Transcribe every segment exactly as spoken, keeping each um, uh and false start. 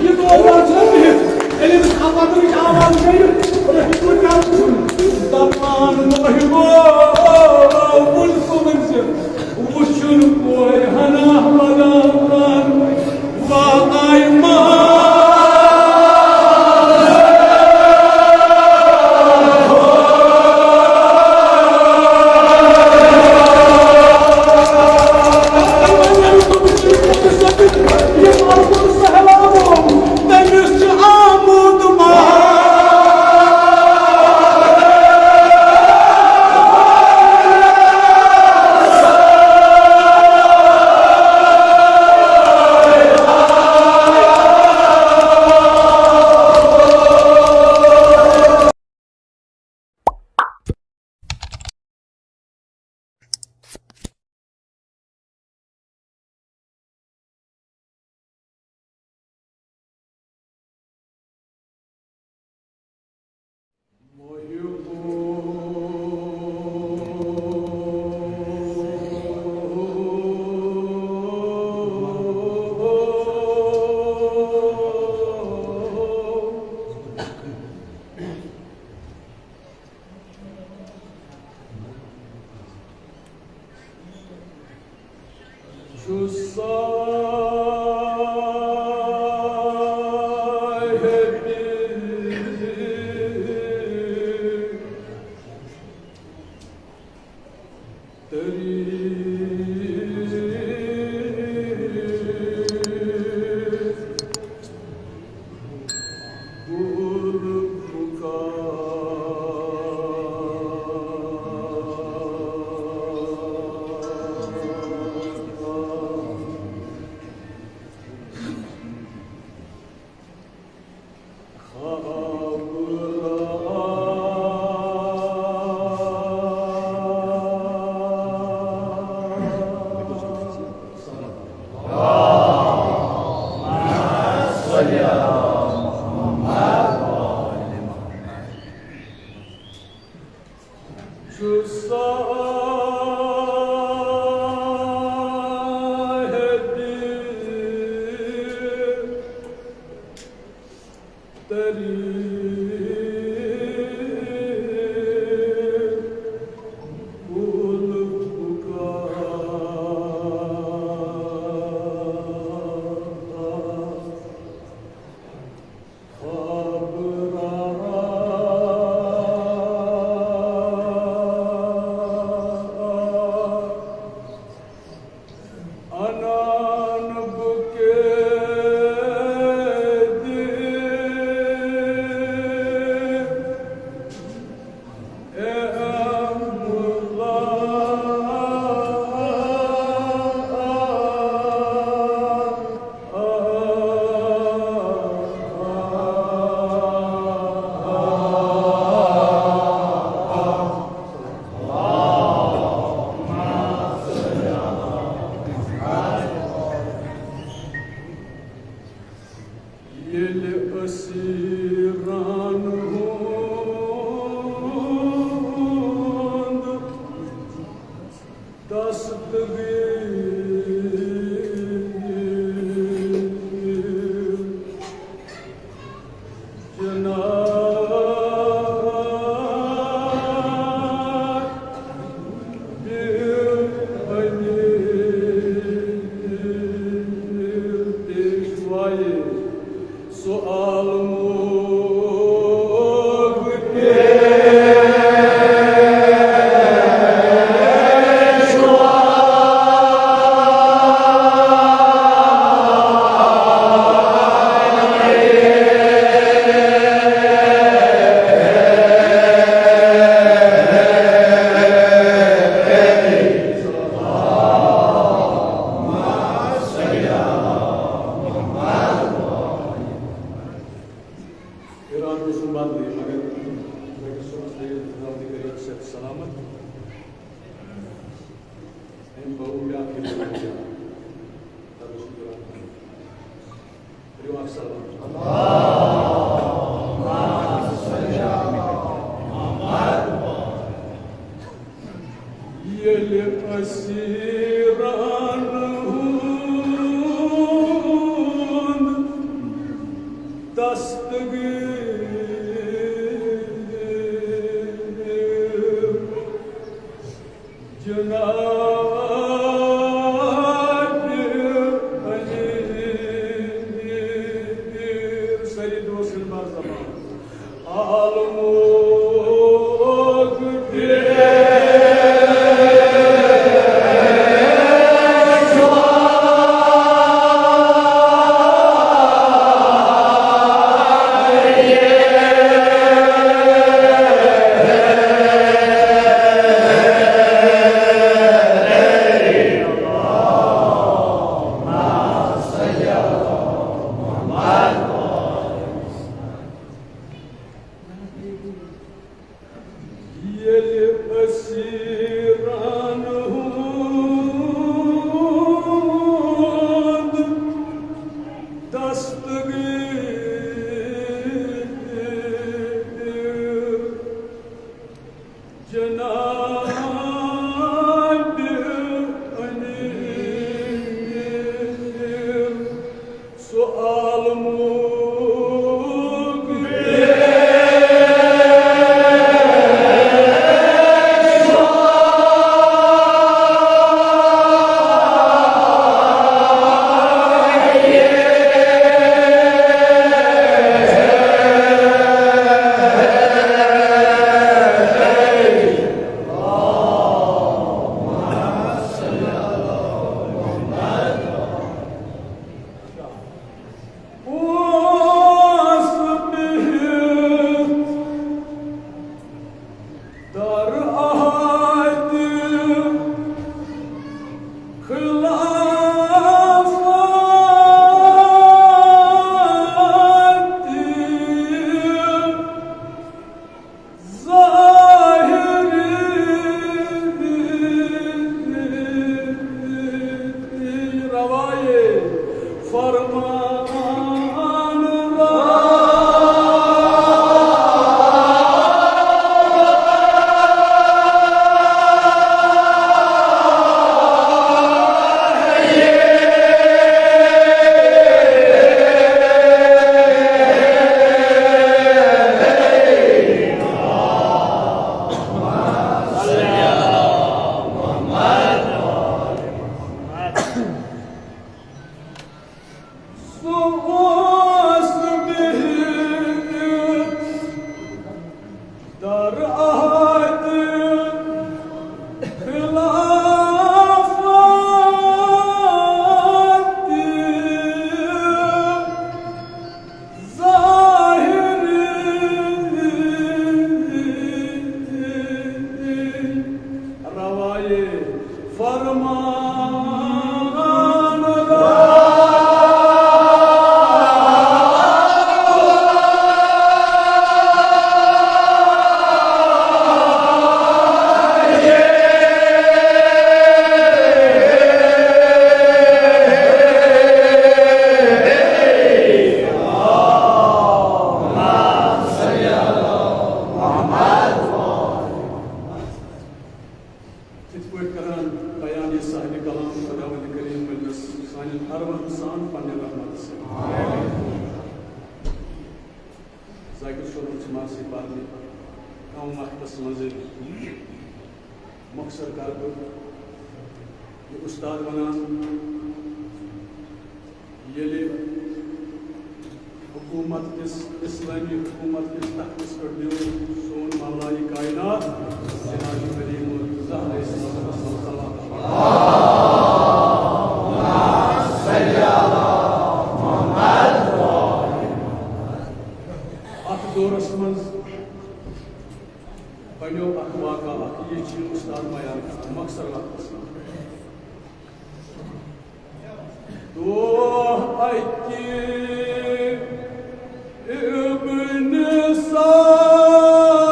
یہِ دور واتہِ نہ بِہِتھ۔ ییٚلہِ أمِس خبردارٕچ آواز گٔیہِ، رٔحیٖم کیٛاہ وُچھُن؟ دَپان، "مٲہِو، وُلفہٕ ؤنۍ زِ، وُچھُن کورِ ہنا بداوان، وا آیہِ ماں۔" سُہ اوس بِہِتھ در عہد خلافت ظاہر روایے فرمان۔ یِتھ پٲٹھۍ کران بیان یہِ صاحب کلام خداوند کریم مجلس سانٮ۪ن ارواحن سان پننہِ رحمتہٕ سۭتۍ۔ ذاکر صٲبن چھِ مرثی پرنہِ کم وقتس منٛز مۄخصر کرٕ بہٕ یہِ استاد ونان۔ ییٚلہِ حکومت کِس، اسلامی حکومت کِس تختس پٮ۪ٹھ بیوٗٹھ سون مولائے کائنات جناب کریم الرضا علیہ الصلوۃ والسلام۔ اتھ دورس منٛز بنیو اکھ واقعہ اکھ، یہِ چھُ استاد بیان کران مۄخصر لفظس منٛز۔ دۄہ اَکہِ ابن سعدس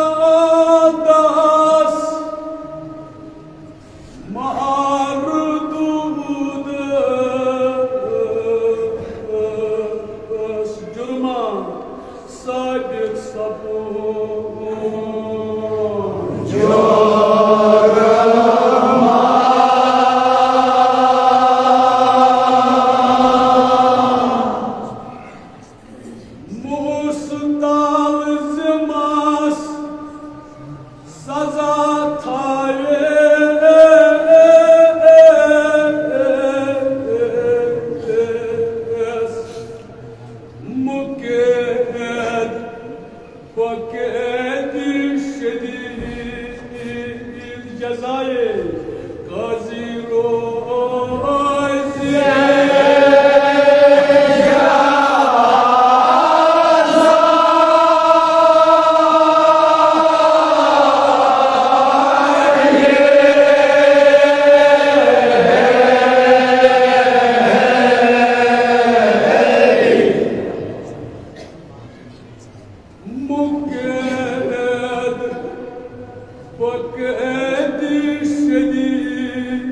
مردودس جرمہ ثابت سپُد۔ مستلزمس سزا تھاویس مقید، فقید شدید جزائے قاضی روزی۔ مقید، فقید شدید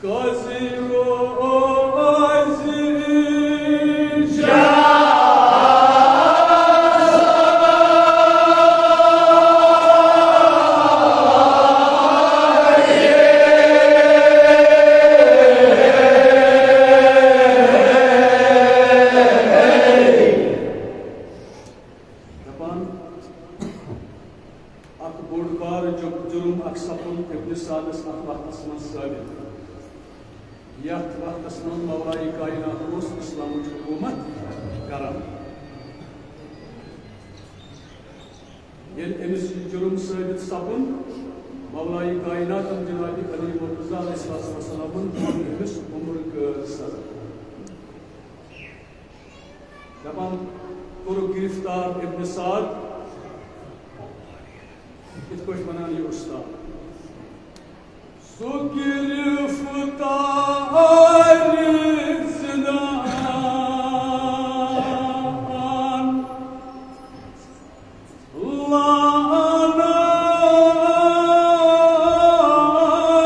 قاضی روزی۔ دپان، اکھ بوٚڑ بار جو-، جرم اکھ سپُد ابن سعدس اتھ وقتس منٛز ثٲبت، یتھ وقتس منٛز مولائے کائنات اوس اسلامٕچ حکومت کران۔ ییٚلہِ أمِس یہِ جُرُم ثٲبت سپُد، مولائے کائناتن جناب علی مرتضیٰ علیہ الصلوۃ والسلامن کوٚر أمِس عمر قٲد سزا۔ دپان، کوٚرُکھ گرفتار ابن سعد، یِتھ پٲٹھۍ ونان یہِ استاد۔ سُہ گرفتار زندان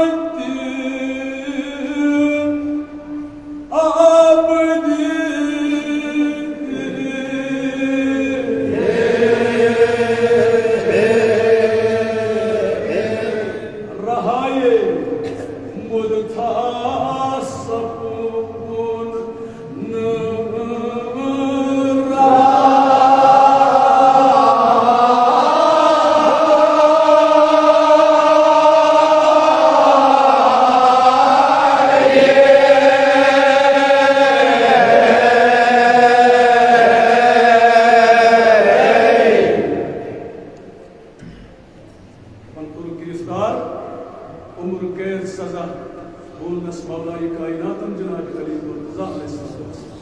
لعنتی آبدی رہائے مدتھا سپُد۔ مولائے کائناتن جناب علی مرتضیٰ علیہ الصلوۃ والسلام۔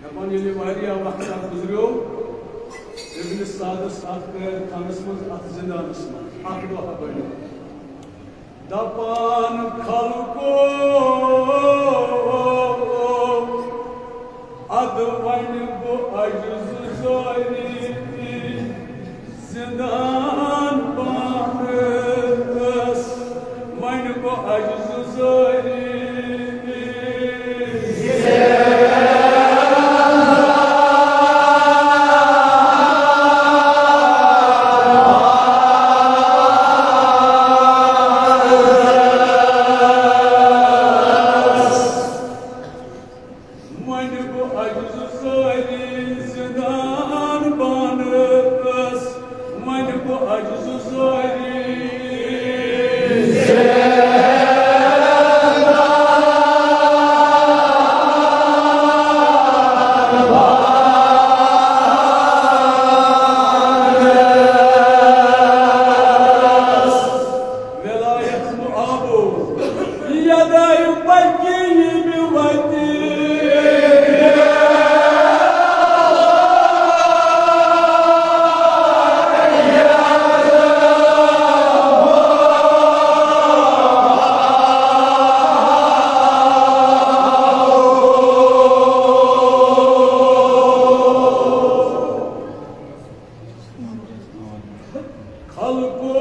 دپان ییٚلہِ واریاہ وقت گُزریو، ابن سعدس اتھ قید خانس منٛز، اتھ زندانس منٛز اکھ دۄہ بنیو۔ دپان خلقو، ادٕ وۄنۍ بہٕ عجز زٲری زندان پانس، وۄنۍ گوٚو عجز زٲری۔ وۄنۍ گوٚو عجز سٲری زندان بانس، وۄنۍ گوٚو عجز سٲری۔ ولایت آبو یدائے پکی ییٚمہِ وتہِ۔ خلقو،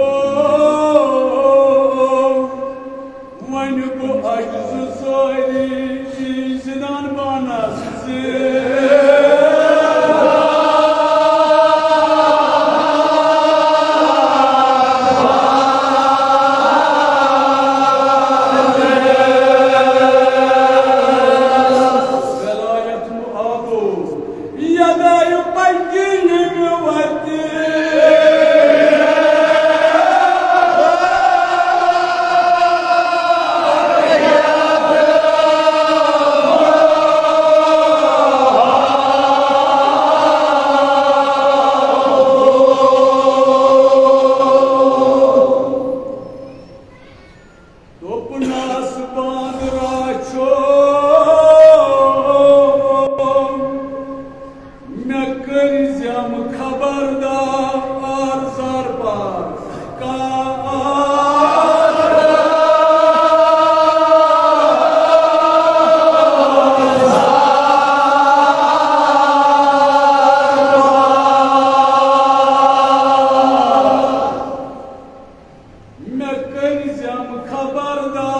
وۄنۍ گوٚو عجز سٲری زندان بانس زِ۔ ولایت آبو یدائے پکی ییٚمہِ وتہِ۔ دوٚپنَس بانٛدرا چھو، مےٚ کٔرۍ زٮ۪م خبردار زر بار کار۔ مےٚ کٔرۍ زٮ۪م خبردار۔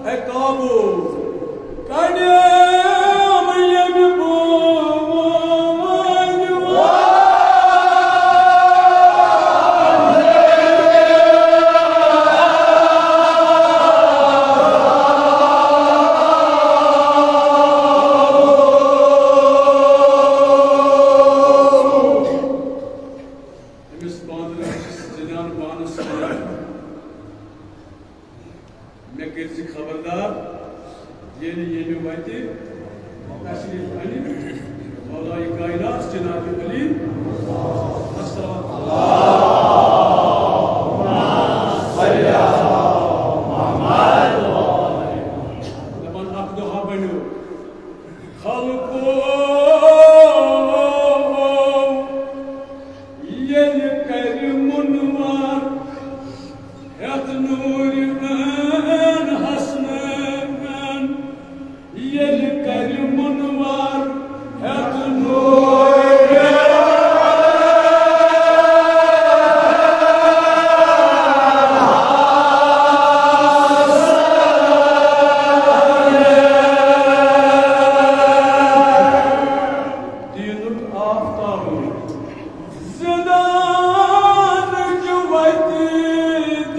اے قابو، کڑیم ییٚمہِ بونہِ۔ أمِس بانٛدرَس چھِ زِنان پانَس سۭتۍ۔ مےٚ کٔرۍ زِ خبردار، ییٚلہِ ییٚمہِ وتہِ تشریف انہِ مولائے کائنات جناب علی۔ السلام۔ دپان اکھ دۄہ بنیو خلقو، ییٚلہِ کرِ منور ہیتھ نوٗرِ عین حسنہٕ عین، ییٚلہِ کرِ منور ہیتھ نوٗرِ دیٖنُک آفتاب۔ زِنان کہِ وتہِ دِ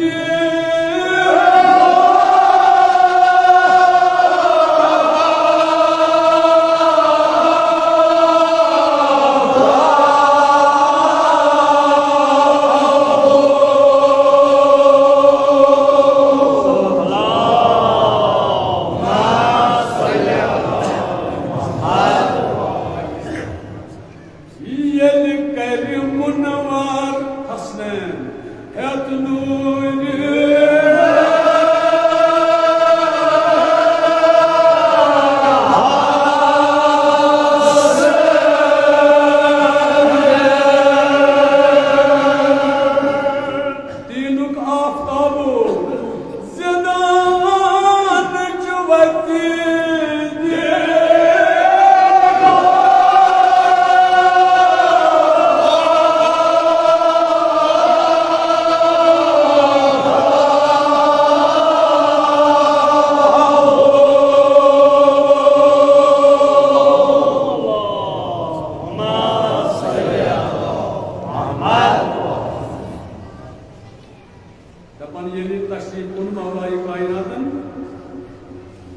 ہیتھ نوٗرِ دیٖنُک آفتابو زِندان چُھ وتی۔ دپان ییٚلہِ تشریف اوٚن مولایہِ کائناتن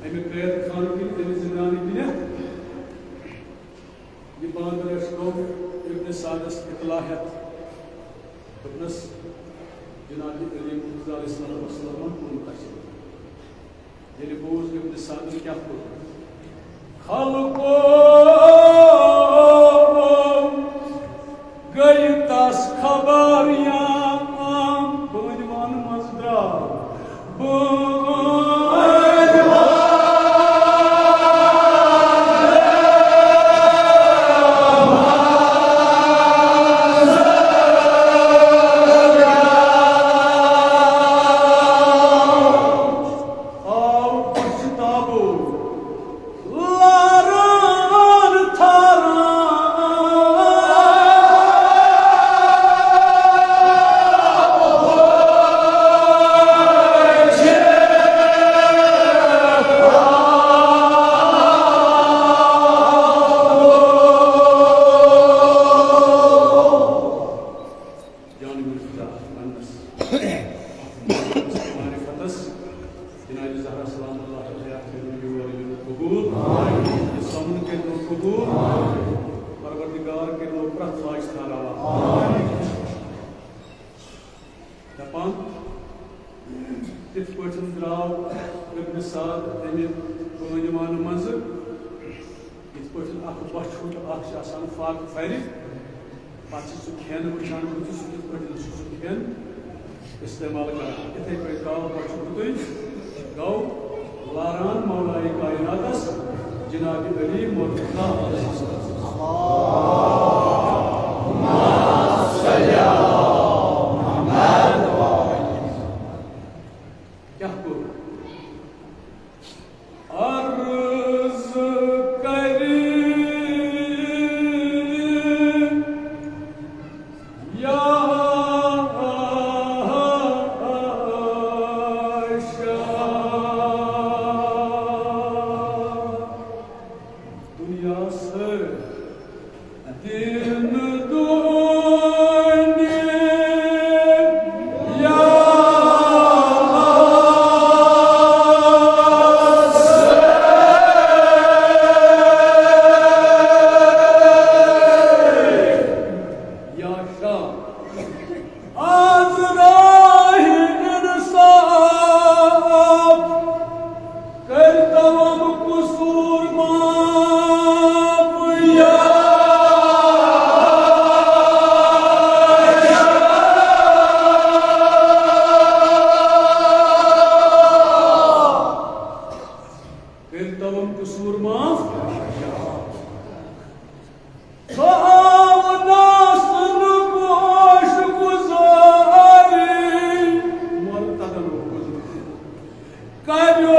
امہِ قید خانہٕ کِنۍ، امہِ زندانہٕ کِنٮ۪تھ، یہِ بانہٕ رٲچھ گوٚو ابن سعدس اطلاع ہٮ۪تھ۔ دوٚپنس، جناب علی مرتضیٰ علیہ الصلوۃ والسلام اوٚن تشریف۔ ییٚلہِ بوٗز ابن سعدن کیٛاہ کوٚر، خلقو گٔے تس خبر یا بٲنۍ وانہٕ منٛز درٛاو۔ بٲنۍ آو پشتابو لاران تھاران۔ جان مرتضیٰ پننس معرفتس جناب زہرا سلام اللہ علیہا کٔرِنو یور یُن قبول، یہِ سۄمُن کٔرِنو قبول، پروردگار کٔرِنو پرٛٮ۪تھ خواہش تھا روا۔ دپان، تِتھ پٲٹھۍ درٛاو ابن سعد امہِ بٲنۍ وانہٕ منٛزٕ، یِتھ پٲٹھۍ اکھ بۄچھِ ہُنٛد اکھ چھُ آسان فاقہٕ پھرِ، پتہٕ چھُ سُہ کھٮ۪ن وٕچھان، بہٕ چھُس کِتھ پٲٹھۍ چھُ سُہ کھٮ۪ن استعمال کران۔ یِتھے پٲٹھۍ گاو پٮ۪ٹھ چھُ تُہۍ گاو لاران مولائے کائناتس جناب علی مرتضیٰ۔ کیٛاہ کوٚر؟ عرض کری یا شاہ، دنیا سے دین دنیا یا شاہ، آز راہ انصاف کٔرۍ توم قصور معاف یا۔ کٔرۍ توم قصور معاف۔ سُہ آو ناسن گوش گزاری۔ مرتدن گوش گزاری۔ کریو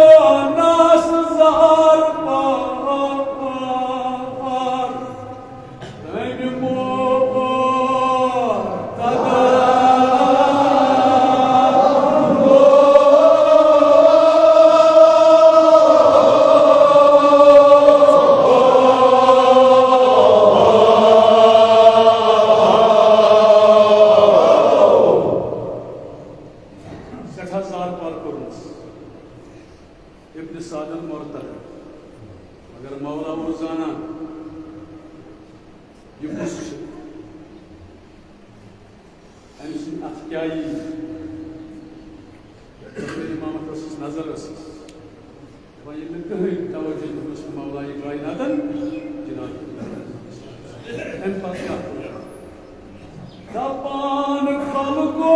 ناس زار پار۔ تمہِ مرتدن سٮ۪ٹھاہ زار پار کوٚرنَس ابن سعدن مرتد۔ مگر مولا اوس زانان یہِ کُس چھُ، أمۍ سٕنٛدِ اَتھٕ کیٛاہ یِیہِ۔ امامس ٲسٕس نظر ٲسٕس۔ دپان ییٚلہِ نہٕ کٕہٕنۍ توجہ دیُتنَس نہٕ مولایہِ کائناتن جناب۔ امہِ پتہٕ کیٛاہ کوٚر؟ دپان خلقو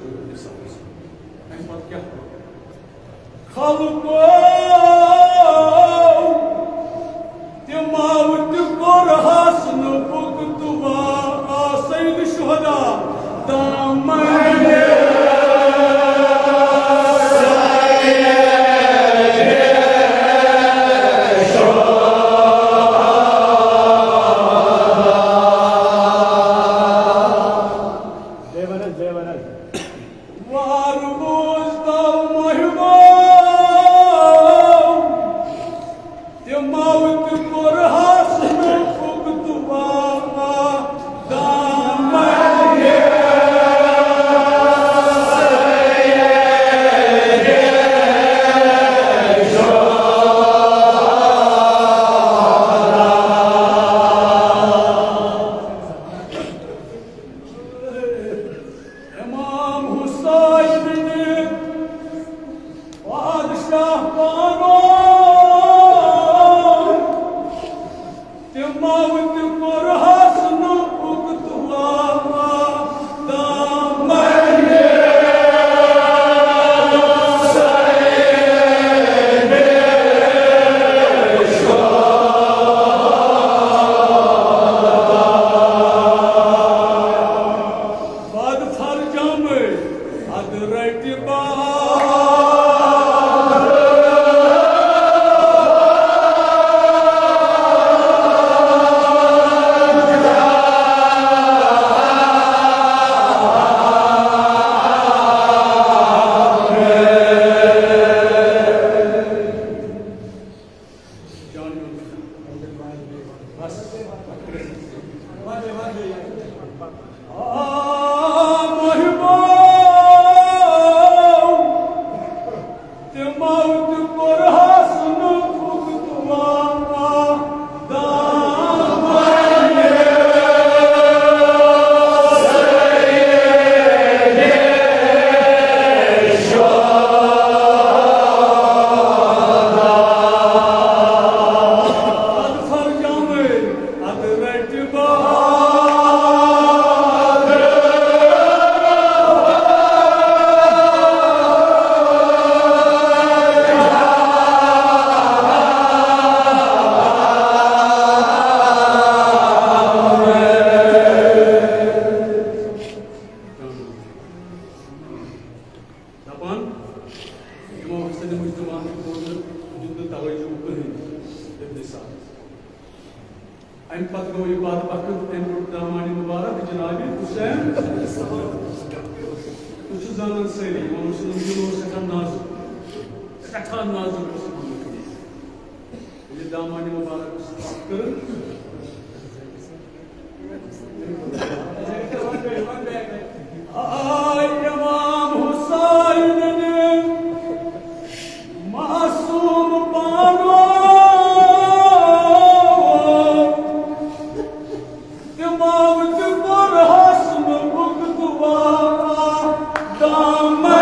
اَمہِ پتہٕ کیٛاہ کوٚر؟ خلقو تِمو تہِ کوٚر حسنُک دُعا، آ سید شہدا دامن۔ وار بوز تو مہمو، تِمو تہِ کوٚر حسنُک دُعا، دامن۔ امام حسین بادشاہ پانو، تِمو تہِ کوٚر حسنُک دُعا، دامن۔ بد فرجام ادٕ رٹہِ بار۔ جان میون۔ بس۔ آ، محبوب، تِمو تہِ کوٚر حسنُک دُعا، دامن۔ دپان، امام حسن مجتبیٰ ہن کوٚر نہٕ دیُت نہٕ توجہ کٕہٕنۍ ابن سعد۔ امہِ پتہٕ گوٚو یہِ بد وقت، امہِ برونٛٹھ دامانِ مبارک جناب حسین۔ تُہۍ چھِو زانان سٲری، امام حسن دِل اوس سٮ۪ٹھاہ نازُک، سٮ۪ٹھاہ نازُک اوس امام حسن۔ ییٚلہِ دامانِ مبارک کٔر، آے امام حسین معصوم پانو، تِمو تہِ کوٚر حسنُک دُعا، دامن۔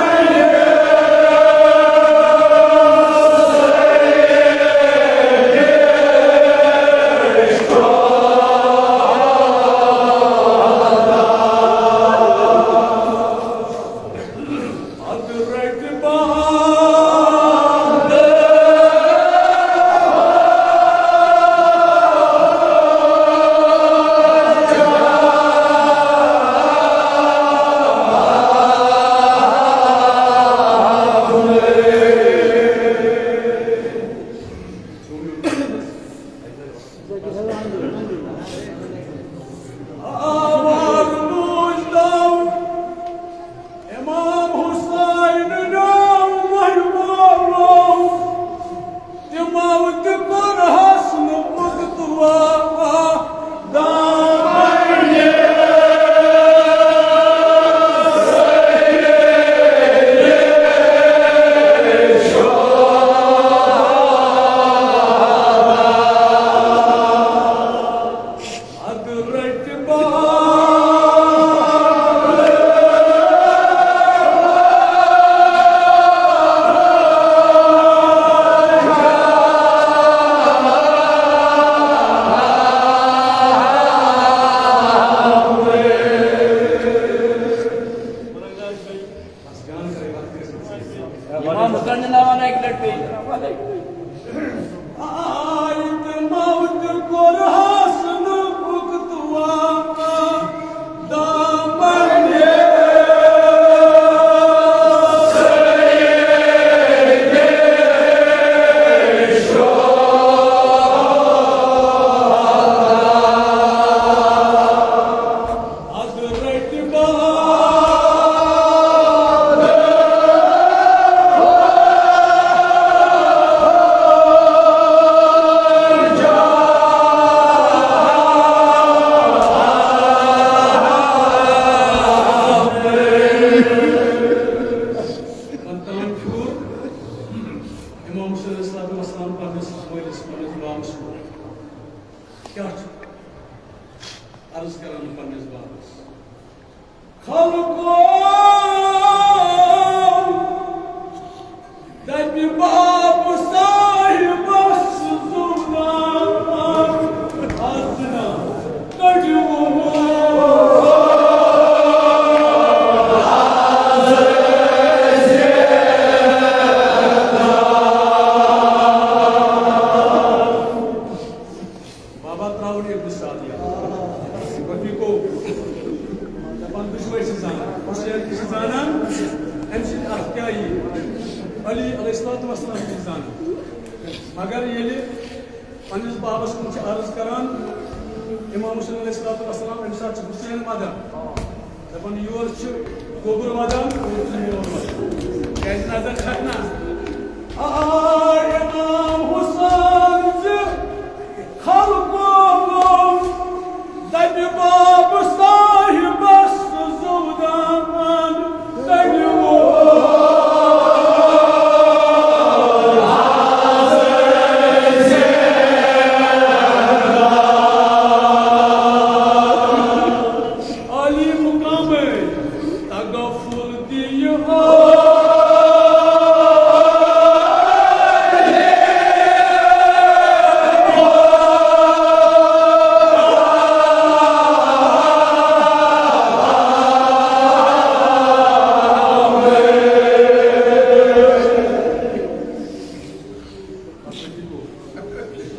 کیٛاہ چھُ عرض کران پننِس بابس؟ خلقو دپہِ باب صاحبس زُبدان، از نہ کڑِو۔ بابا ترٛاوُن ابن سعد یاد۔ رفیقو، دپان دُشوے چھِ زانان، حسین تہِ چھِ زانان، أمۍ سٕنٛدِ اَتھٕ کیٛاہ یی؟ علی علیہ الصلوۃ والسلام تہِ چھِ زانان۔ مگر ییٚلہِ پننِس بابس کُن چھِ عرض کران، امام حسین علیہ الصلوۃ والسلام، أمِس ساتہٕ چھُ حسین ودان۔ دپان، یور چھُ گوٚبُر ودان، اورٕ چھُ یور ودان۔ کیازِ نظر چھکھ نا؟ آ، امام حسین زِ خلقو دپہِ باب صاحبس زُبدان۔ عالی مقام تغفل دِیہِ۔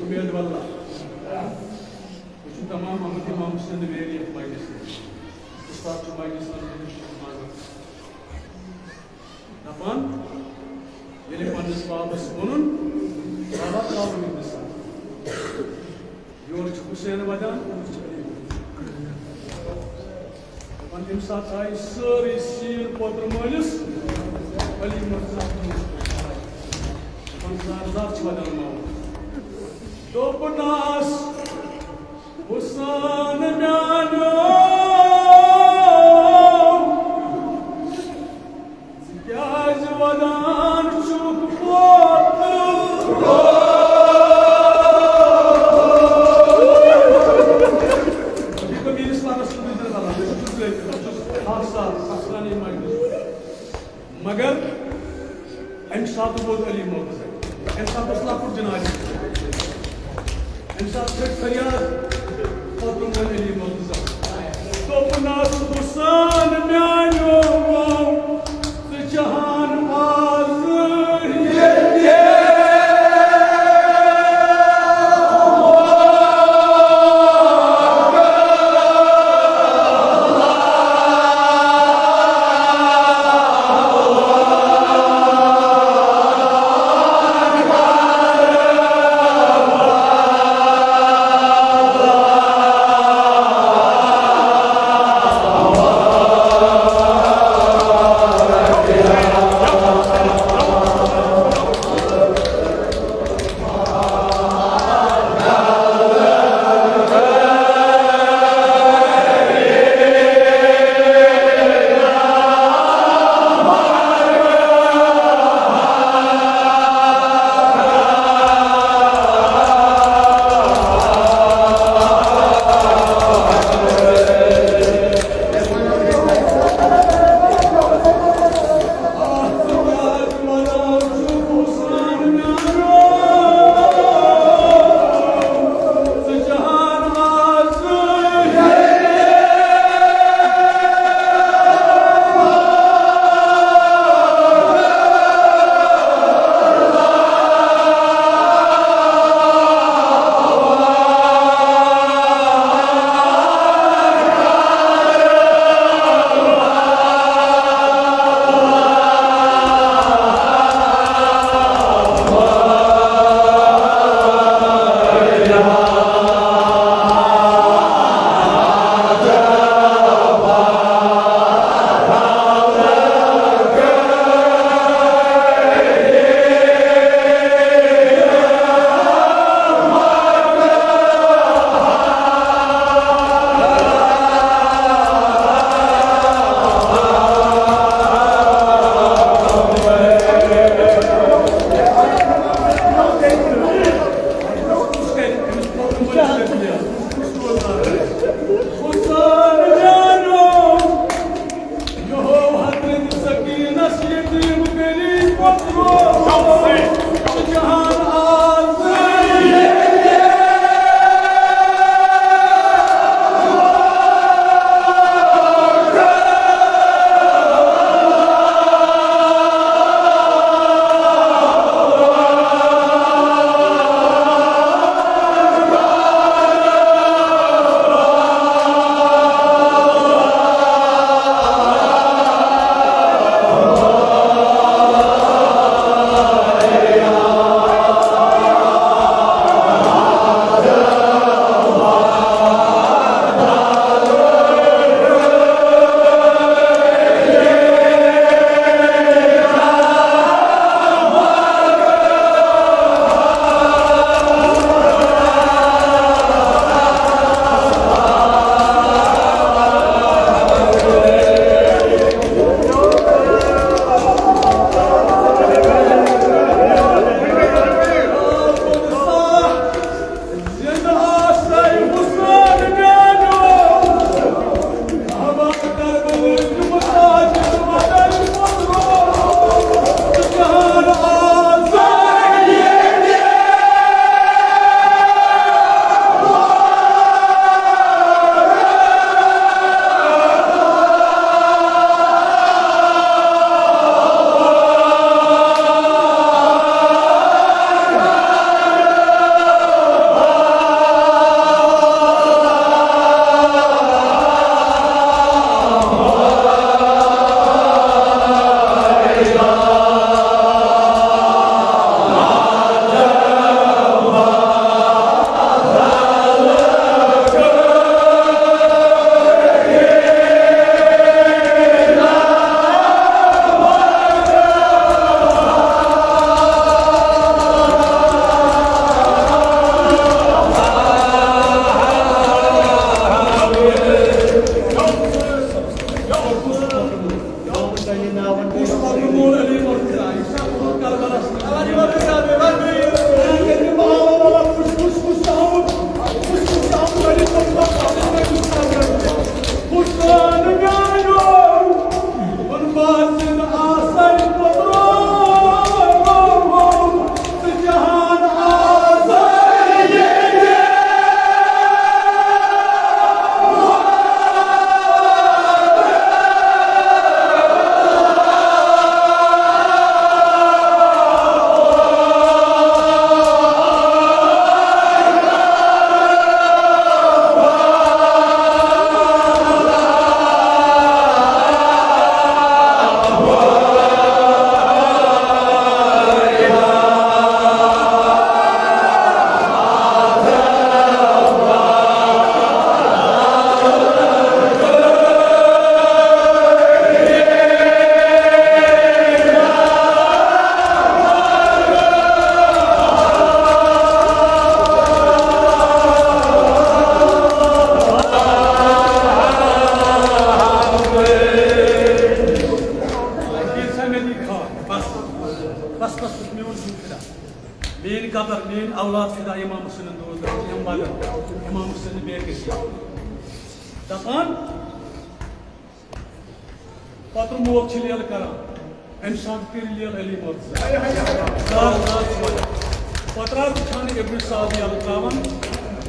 اُمید واللہ۔ وٕچھِو تمام احمد امام سٕنٛدۍ ویلہِ یَتھ مجلسہِ منٛز۔ اُستاد چھُ مجلسَس منٛز دَپان، ییٚلہِ پننِس بابَس ووٚنُن، بابا ترٛاوُن یہِ مثال۔ یورٕ چھُ حسین ودان، اورٕ چھُ علی۔ دَپان، تَمہِ ساتہٕ آیہِ سٲرٕے سیٖر پوترٕ مٲلِس علی مرتضیٰ۔ دَپان، زار زار چھِ ودان ماوُس۔ دوٚپنَس، حسین میٛانیو، ژٕ کیٛازِ ودان چھُکھ پوتُر؟ یہِ گوٚو میٛٲنِس پانَس سۭتۍ بِلکُل غلط۔ بہٕ چھُس بِلکُل، بہٕ چھُس ہر سال اَسرانی مجلس۔ مگر اَمہِ ساتہٕ ووت علی مرتضیٰ۔ اَمہِ ساتہٕ اوس لۄکُٹ جنازٕ۔ اَمہِ ساتہٕ کھٔتۍ فریاد، پتہٕ ووٚن علی مرتضیٰ۔ دوٚپنَس، حسین میٛانیو، ژٕ چھہن آز ییٚتہِ۔ صدر، میٲنۍ اولاد فدا امام حسین دوست، امام بدر، امام حسین بیکری۔ دپان، پتر مول چھِ لیل کران، امہِ ساتہٕ کٔرۍ لیل علی مرتضی۔ زار، زار چھِ وَنان۔ پتر آز چھانہٕ ابن سعد یلہٕ تراوان،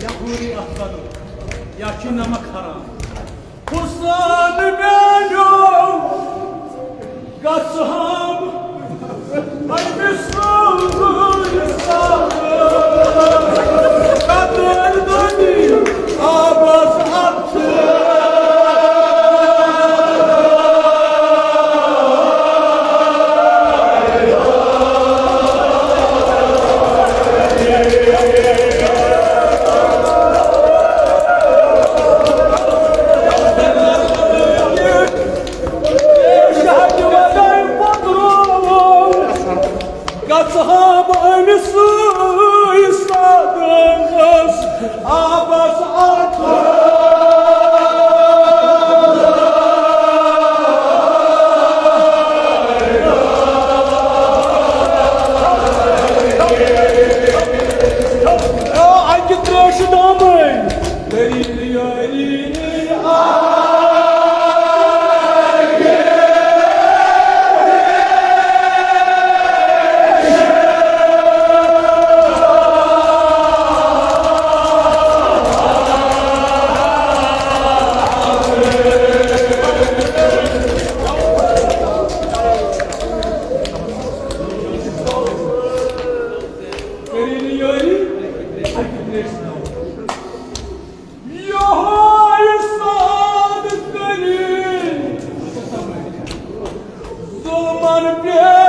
یا حوری اختر، یا چھُ نمک حرام۔ حسین میانیو، گژھ ہم أمِس سۭتۍ ساتھ۔ قدر دنی آبس اتھ۔ گژھٕ ہا بہٕ أمِس سۭتۍ سادس آبس اتھ۔ اکہِ تریشہِ دامٕے۔ دٔلیٖل یٲری۔ دٔلیٖل یٲری۔ یہوے ساد کٔرِن ظلمن پٮ۪ٹھ۔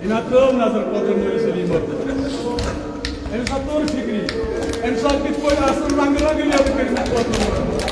أمۍ ہا ترٲو نظر کۄکرن وٲلِس علی محمدس۔ أمِس ہا توٚر فِکرِ، أمِس ہا کِتھ پٲٹھۍ آسن رنٛگہٕ رنٛگہٕ لیبہٕ کٔرمٕتۍ کۄکرن وٲلِس۔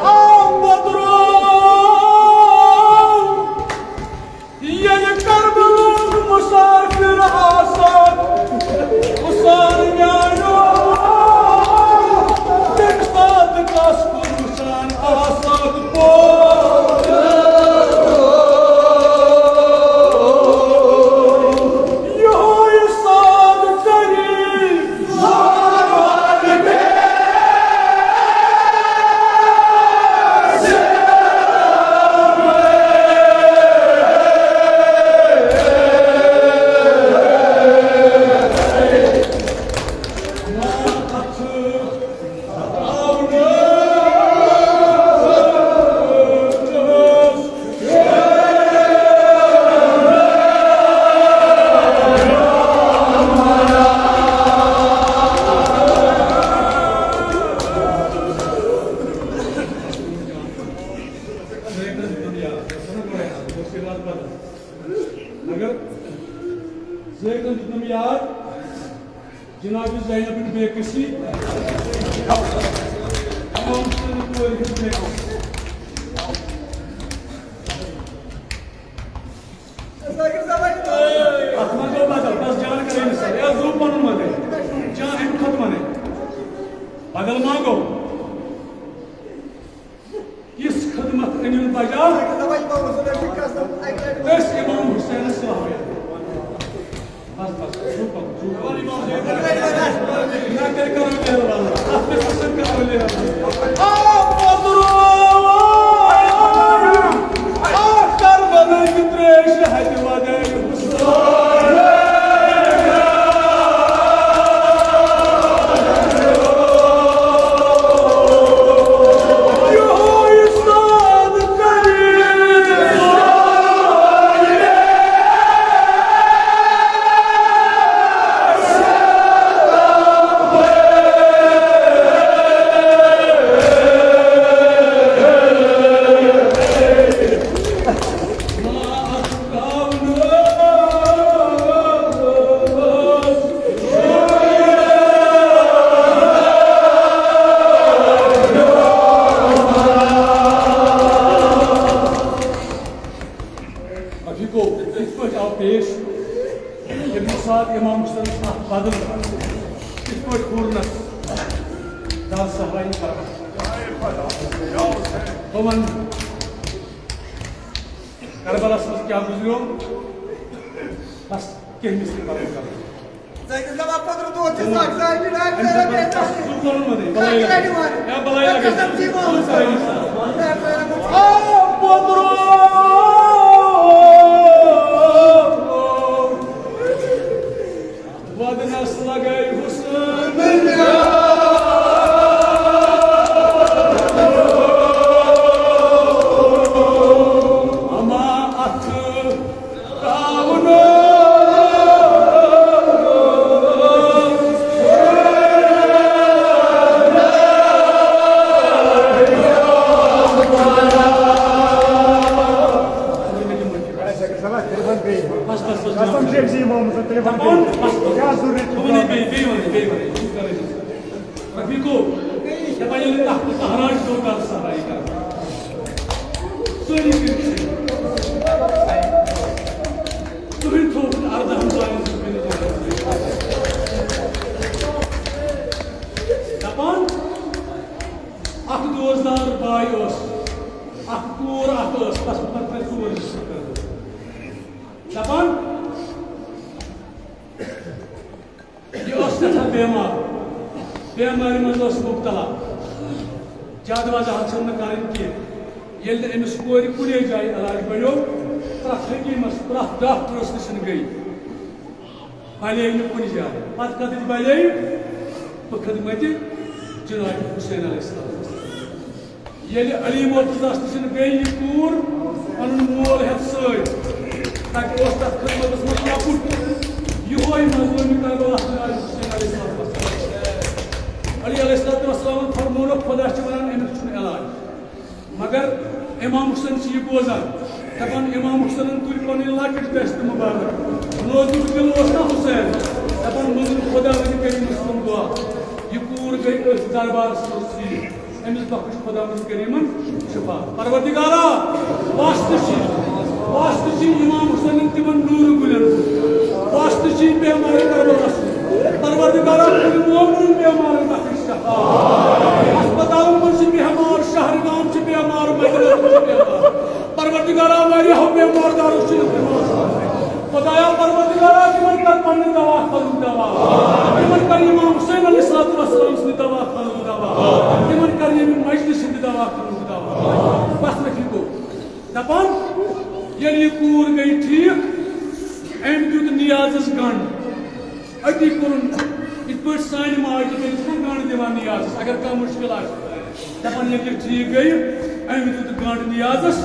آ، کۄکرو! ییٚلہِ کربلُک مسافر آسان، حسین میانیو، تمہِ ساتہٕ کس کُن وٕچھان آسان پوٚز۔ یِہوٚے ساد قریب۔ مگر زٲیدَن دیُتنَم یاد جناب زینب بن بے کسی۔ امام حسین کورِ ہٕنٛز بے کسی۔ اتھ منٛز گوٚو بدل، بس جان کرے نہٕ سا، یا زو پنُن ونے، جان امہِ کھۄتہٕ ونے۔ بدل ما گوٚو؟ یِژھ خدمت أنِو بجا۔ أسۍ امام حسینس صحابہ۔ بس، بس، شُکر، شُکر۔ نہ تیٚلہِ کرو مہربان۔ اتھ پٮ۪ٹھ ہسا کرو مہربان۔ آ، پترو! آ، کربلٕکۍ ترٛیش ہتہِ وغٲرِ حسین۔ رفیقو، یِتھ پٲٹھۍ آو پیش، ییٚمہِ ساتہٕ امام حسینس اتھ بدل کِتھ پٲٹھۍ کوٚرنس دَہ صحرایہِ کربلا۔ بہٕ وَنہٕ کربلاہس منٛز کیٛاہ گُزریو، بس کینٛہہ مِثال کرو کربلا۔ زٲیدَس دَپان پٔترٕ دۄہ چھِ سَکھ زاے بِلال أمِس تیرا چھِ بیٹا۔ سُہ کوٚرمُت أمۍ، بَلٲے لَگہِ۔ یا بَلٲے لَگہِ۔ قسم چھِ یِوان۔ سُہ کَرِ أمِس۔ آ، پٔترٕ۔ وَدنَس لَگَے حُسن۔ اَما اَتھٕ رفیقو، دپان ییٚلہِ تخت تہراج چھُ، کر سہرائی کر۔ سٲری کٔرِتھ۔ بیمار، بیمارِ منٛز ٲس مُبتلا، زیادٕ وضاحت چھَم نہٕ کَرٕنۍ کینٛہہ۔ ییٚلہِ نہٕ أمِس کورِ کُنے جایہِ علاج بَنیو، پرٛٮ۪تھ حکیٖمَس، پرٛٮ۪تھ ڈاکٹرَس نِش گٔے، بَلے نہٕ کُنہِ جایہِ۔ پَتہٕ کَتٮ۪تھ بَلے؟ بہٕ خدمتِ جناب حسین علیہ السلام۔ ییٚلہِ علی مرتضیٰ ہَس نِش گٔے یہِ کوٗر پَنُن مول ہٮ۪تھ سۭتۍ، تَتہِ اوس تَتھ خدمتَس منٛز لۄکُٹ یِہوٚے مظلومِ کربلاہَس ناو حسین علیہ السلام۔ علی علیہ السلام فرمونو، خدا چھُ وَنان، أمِس چھُنہٕ علاج۔ مگر امام حسین چھِ یہِ بوزان، دَپان، امام حسینن تُلۍ پنٕنۍ لۄکٕٹۍ دستہِ مُبارک۔ نوزُک دِل اوس نا حسین، دَپان، مٔنٛزِم خۄداوندِ کٔرِنَس کُن دُعا۔ یہِ کوٗر گٔے أتھۍ دربارس منٛز ژیٖرۍ۔ أمِس بخش خۄداوند کٔرِنَن شفا۔ پروردگارا، واسطہٕ چھِ، واسطہٕ چھِ امام حسینن تِمن نوٗرٕ گُلٮ۪ن۔ واسطہٕ چھِ بیمارِ کربلاہَس۔ پروردگارا، کُنہِ مومنُن بیمارن بخش شفا۔ ہسپتالن منٛز چھِ بیمار، شہر گام چھِ بیمار، مدینس منٛز چھِ بیمار۔ پروردگارا، واریاہو بیمار دارو چھِ التماس۔ خدایا پروردگارا، تِمن کر پننہِ دوا خانُک دوا۔ تِمن کر امام حسین علیہ الصلوۃ والسلام سٕنٛدِ دوا خانُک دوا۔ تِمن کر ییٚمہِ مجلس ہٕنٛدِ دوا خانُک دوا۔ بس رفیقو، دپان، ییٚلہِ یہِ کوٗر گٔے ٹھیٖک، أمۍ دیُت نیازس گنٛڈ۔ أتی کوٚرُن، یِتھ پٲٹھۍ سانہِ ماجہِ بیٚنہِ چھِنہ گنٛڈ دِوان نیازس، اگر کانٛہہ مُشکِل آسہِ۔ دَپان، ییٚلہِ یہِ ٹھیٖک گٔیہِ، أمۍ دیُت گنٛڈ نیازس،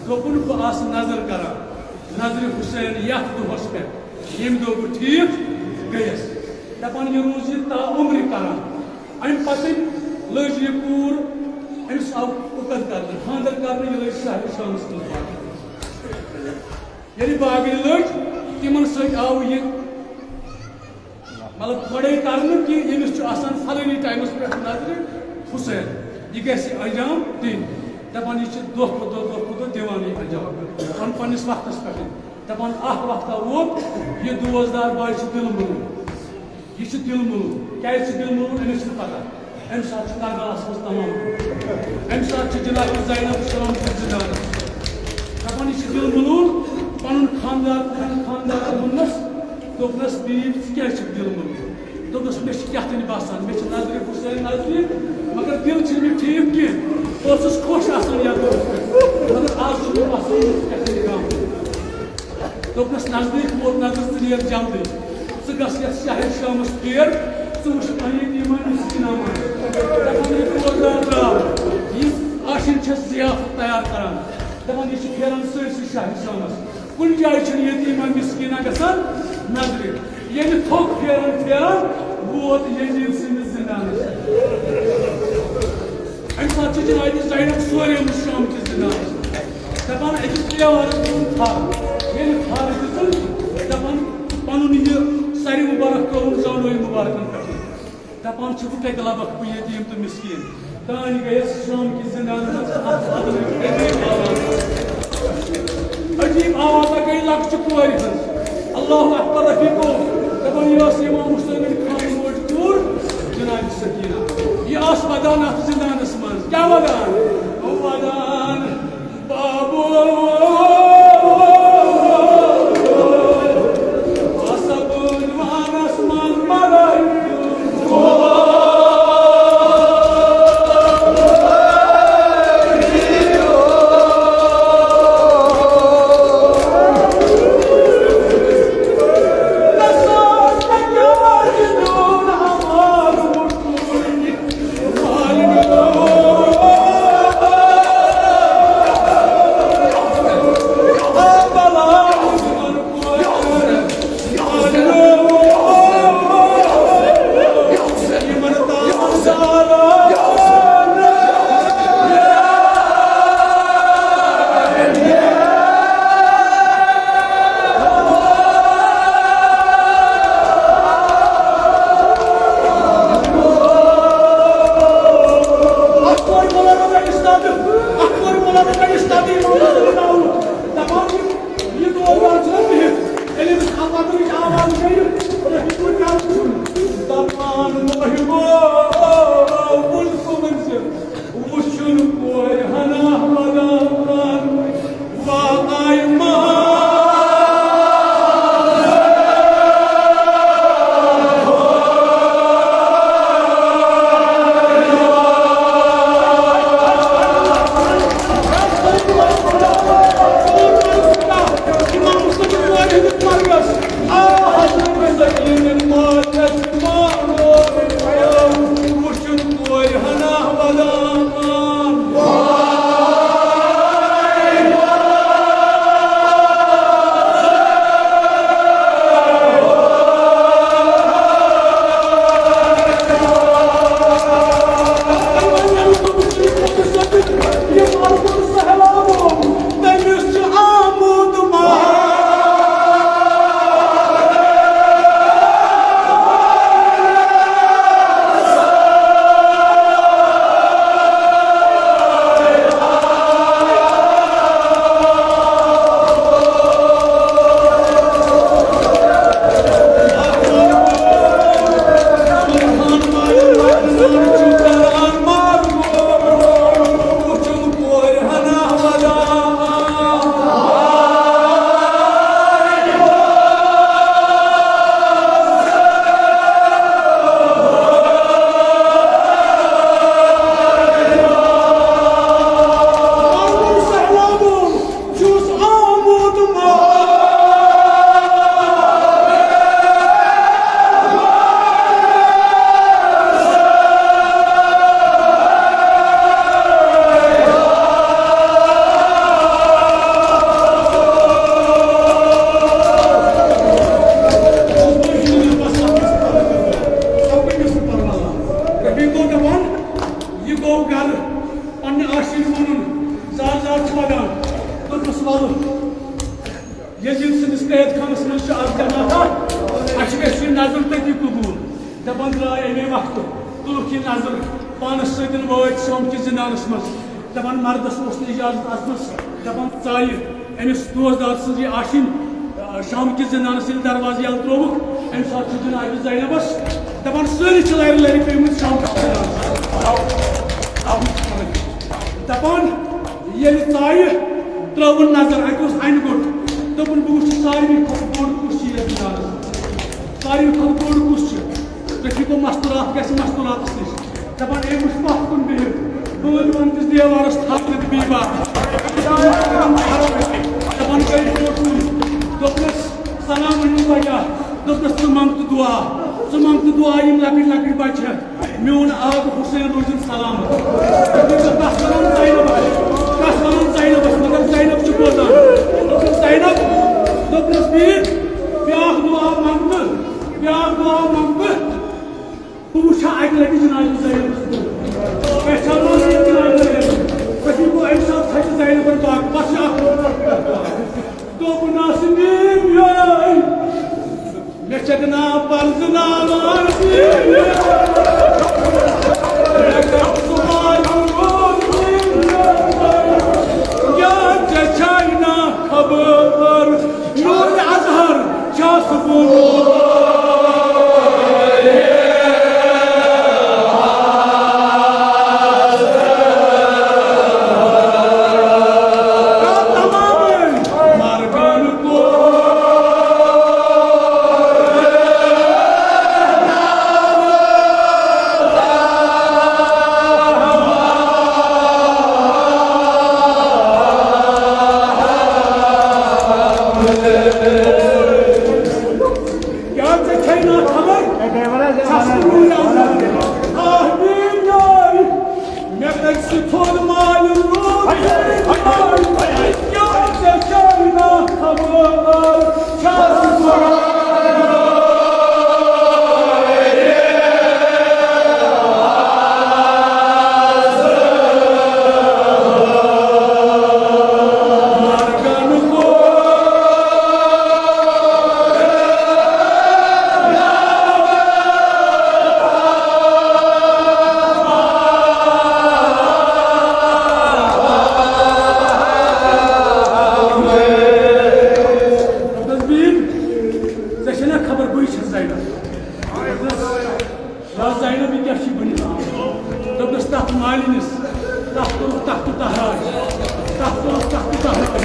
دوٚپُن، بہٕ آسہٕ نظر کران، نظرِ حسین یتھ دۄہس پٮ۪ٹھ، ییٚمہِ دۄہ بہٕ ٹھیٖک گٔیَس۔ دَپان، یہِ روٗز یہِ تا عمرِ کران۔ اَمہِ پتہٕ لٔج یہِ کوٗر أمِس آو اُکت کرنہٕ، خانٛدر کرنہٕ، یہِ لٔج شہرِ شامس منٛز باقٕے۔ ییٚلہِ باقٕے لٔج، تِمن سۭتۍ آو یہِ، مطلب، گۄڈَے کرنہٕ کہِ ییٚمِس چھُ آسان فلٲنی ٹایمَس پٮ۪ٹھ نظرِ حسین، یہِ گژھِ انجام دِنۍ۔ دَپان، یہِ چھِ دۄہ کھۄتہٕ دۄہ، دۄہ کھۄتہٕ دۄہ دِوان یہِ انجام۔ پَنُن پنٛنِس وقتَس پٮ۪ٹھ۔ دَپان، اَکھ وقتا ووت، یہِ دوستدار باے چھُ دِل مُلوٗل۔ یہِ چھُ دِل مُلوٗل۔ کیٛازِ چھُ دِل مُلوٗل؟ أمِس چھُنہٕ پَتہ۔ اَمہِ ساتہٕ چھُ کربلاہَس منٛز تمام۔ اَمہِ ساتہٕ چھِ جناب زینب شام تہِ زِندان۔ دَپان، یہِ چھُ دِل مُلوٗل۔ پَنُن خانٛدار، پَنُن خانٛدار ووٚننَس، دوٚپنَس، "بیٖبۍ، ژٕ کیٛازِ چھُکھ دِل مُلوٗل؟" دوٚپنَس، "مےٚ چھِ کیٛاہ تانۍ باسان، مےٚ چھِ نظرِ حسین نزدیٖک، مگر دِل چھُنہٕ مےٚ ٹھیٖک کینٛہہ۔ بہٕ اوسُس خۄش آسان یَتھ دۄہَس پٮ۪ٹھ، مگر آز چھُس بہٕ باسان، مےٚ چھُ کیٛاہ تانۍ غم۔" دوٚپنَس، "نزدیٖک ووت، نظر ژٕ نیر جلدی۔ ژٕ گژھ یَتھ شہرِ شامَس پھیر، ژٕ وٕچھ پنٛنہِ یتیٖمَن مِسکیٖنَن منٛز۔" دَپان، یہِ روزدار درٛاو، یہِ آشِن چھَس ضیافت تیار کران۔ دَپان، یہِ چھِ پھیران سٲرسٕے شہرِ شامَس۔ کُنہِ جایہِ چھُنہٕ یتیٖما مِسکیٖنا گژھان نظرِ۔ ییٚلہِ تھوٚک پھیران پھیران ووت یزید سٕنٛدِس زِندانَس۔ اَمہِ ساتہٕ چھِ جناب زینب سورے وٕچھ شام کِس زِندانَس۔ دَپان، أکِس دیوارَس دِژٕن تھَر۔ ییٚلہِ تھَر دِژٕن، دَپان، پَنُن یہِ سَرِ مُبارک ترٛووُن زانوے مُبارکَن پٮ۪ٹھ۔ دَپان چھِ، بہٕ کَتہِ لَبَکھ بہٕ یتیٖم تہٕ مِسکیٖن؟ دانہِ گٔیَس شام کِس زِندانَس منٛز اَتھ عدلٕچ عجیٖب آواز۔ عجیٖب آوازا گٔے لۄکچہِ کورِ ہٕنٛز۔ اللہ اکبر رفیقو، دَپان، یہِ ٲس امام حسینٕنۍ خانہٕ موج کوٗر جناب سکینہ۔ یہِ ٲس وَدان اَتھ زِندانَس منٛز۔ کیٛاہ وَدان؟ ودان بابو، آسہٕ بہٕ دُعانس منٛز مگر ییٚلہِ یِم سٕنٛدِس قید خانس منٛز چھِ اکھ جماعت، اَسہِ گژھِ یہِ نظر تٔتی قبوٗل۔ دَپان درٛاے اَمے وقتہٕ، تُلُکھ یہِ نظر پانس سۭتۍ وٲتۍ شام کِس زِنانس منٛز۔ دَپان مردس اوس نہٕ اجازت اژنس۔ دَپان ژایہِ أمِس دوستدار سٕنٛز یہِ آشِنۍ، آ، شام کِس زِنانس ییٚلہِ دروازٕ یَلہٕ ترٛووُکھ، اَمہِ ساتہٕ چھُ جنابِ زینبس دَپان سٲری چھِ لَرِ لَرِ پیٚمٕتۍ شام کِس زِنانس۔ دَپان ییٚلہِ ژایہِ ترٲوٕن نظر، اَتہِ اوس اَنہِ گوٚٹ۔ دوٚپُن، "بہٕ وٕچھٕ ساروی کھۄتہٕ بوٚڑ کُس چھُ یَتھ دُنیاہَس منٛز۔ ساروی کھۄتہٕ بوٚڑ کُس چھُ؟" رفیقو مستورات گژھِ مستوراتَس نِش۔ دَپان، "اے، وٕچھ پَتھ کُن بِہِتھ، بہٕ وٲتۍ وَن کِس دیوارَس تھَپھ دِتھ بیٚیہِ واپَس۔" دَپان گٔے برٛونٛٹھ کُن۔ دوٚپنَس، سلام ؤنِو پگاہ۔ دوٚپنَس، "ژٕ منٛگ تہٕ دُعا، ژٕ منٛگ تہٕ دُعا، یِم لۄکٕٹۍ لۄکٕٹۍ بَچہِ ہٮ۪تھ میون آب حسین روٗزِن سلامت۔" دوٚپُن، "کَس وَنان زینبَس، کَس وَنان زینبَس، مگر زینب چھِ بوزان۔" دوٚپُن، "زینب"، دوٚپنَس، "بیٚیہِ بیٛاکھ دُعا منٛگ تہٕ، بیٛاکھ دُعا منٛگ تہٕ۔" بہٕ وٕچھٕ ہا اَکہِ لَٹہِ جنابِ زینبَس کُن۔ پہچانو نہٕ یہِ جنابِ زینب۔ تُہۍ گوٚو اَمہِ ساتہٕ تھَچہِ زینبَن باقٕے۔ پَتہٕ چھِ اَکھ دوٚپُن، "آسہٕ میٛٲنۍ یٲرۍ، مےٚ چھَکھ نا پَرزٕناوان۔ مےٚ کَر ژٕ معلوم، کیٛاہ ژےٚ چھَے نا خبر؟" نور اظہر چھا سکون۔ تمام مرغن کو کیٛاہ ژےٚ چھے نا خبر؟ چھَس نہٕ وُنہِ آمُت۔ آہ، میٛٲنۍ یٲرۍ، مےٚ کَتہِ سُہ تھوٚد مالہِ روٗد؟ کیٛاہ ژےٚ چھے نا خبر؟ چھَس نہٕ دوٚپنَس، "بیٖن، ژےٚ چھےٚ نا خبر بٕے چھَس زینب؟" دوٚپنَس، "یا زینب، یہِ کیٛاہ چھُے بٔنِتھ آمُت؟" دوٚپنَس، "تَتھ مالِنِس، تَتھ کوٚرُکھ تَختہٕ تَہراج، تَتھ کوٚرُکھ تَختہٕ تَہراج۔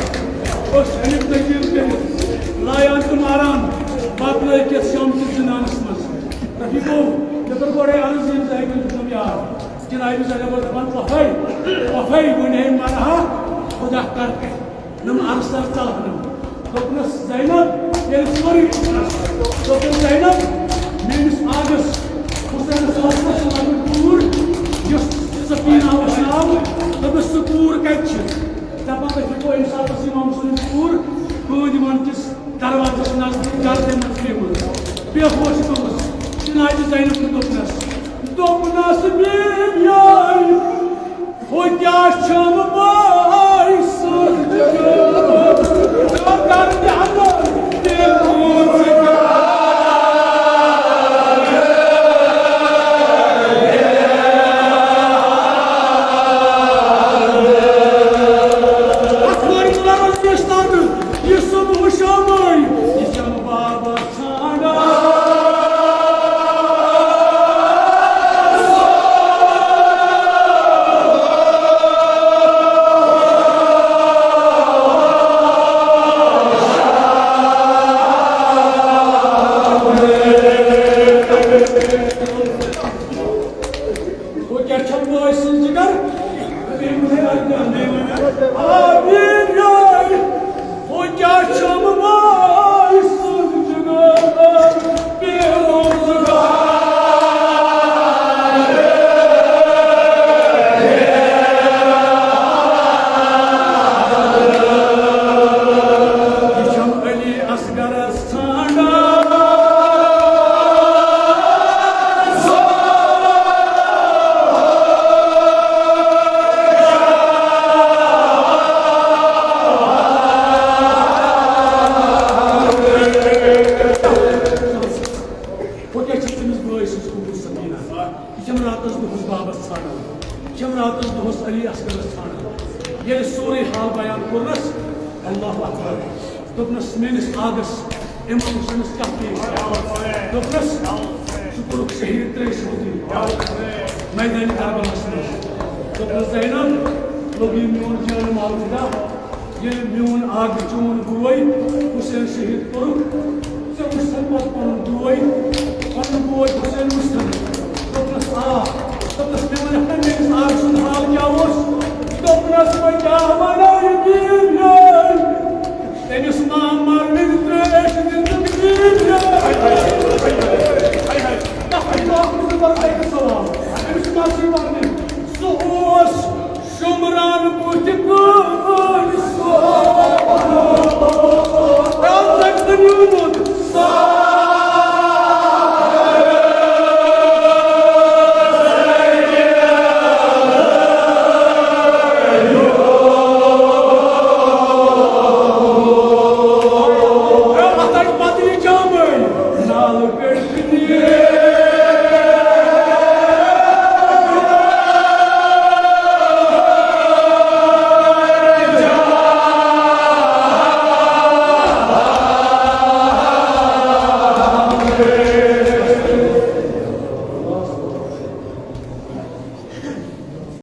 أسۍ أنِکھ نٔچیٖر کٔرِتھ، لایان تہٕ ماران، پَتہٕ لٲگِتھ شام کِس زِنانَس منٛز۔" رفیقو، مےٚ کٔر گۄڈَے عرض، ییٚمہِ زینبَن دیُتنَم یار۔ جنابِ زینب ٲس دَپان، "وۄپھَے، وۄپھَے، وۄنۍ ہے مَرٕ ہا، خۄدا کَر کَرِ۔" نم ارسل ژلہنم۔ دوٚپنس، "زینب، ییٚلہِ سورُے وُچھنس۔" دوٚپُن، "زینب، میٲنِس آغس حسینس اوس نہٕ سُہ لۄکُٹ کوٗر، یُس سفینہ اوس ناو۔" دوٚپنس، "سُہ کوٗر کتہِ چھِ؟" دپان، "تُہۍ ہیٚکو أمِس آغس یِمام حسین کوٗر قٲدۍ وان کِس دروازس نزدیٖک گردِ منٛز پیمٕژ، بے ہوش گٔمٕژ۔" جنابِ زینب دوٚپنس، دوٚپنس، "میٲنۍ یارِ۔" ہو کیا چھم باعث اگر دھیان دے۔ اکھ وٲرۍ تُلان اوس یہِ سۄنہٕ، یہِ صُبحُ شامَے، یہِ چھم بابا دوٚپنَس، میٲنِس آغس امام حسینس کیٛاہ پیش؟ دوٚپنَس، ژٕ کوٚرُکھ شہید ترٛیٚیہِ شہیدی میدانِ کربلاہس منٛز۔ دوٚپنَس، زینب، لوٚگ یہِ میون جان مال فدا، ییٚلہِ میون آغ چون بوے حسین شہید کوٚرُکھ، ژےٚ وٕچھتھ پتہٕ پنُن بوے، پنُن بوے حسین وٕچھتھ۔ دوٚپنَس، آ۔ دوٚپنَس، مےٚ وَنکھ نا میٲنِس آغ سُنٛد حال کیٛاہ اوس؟ دوٚپنَس، بہٕ کیٛاہ وَنو یہِ دیٖن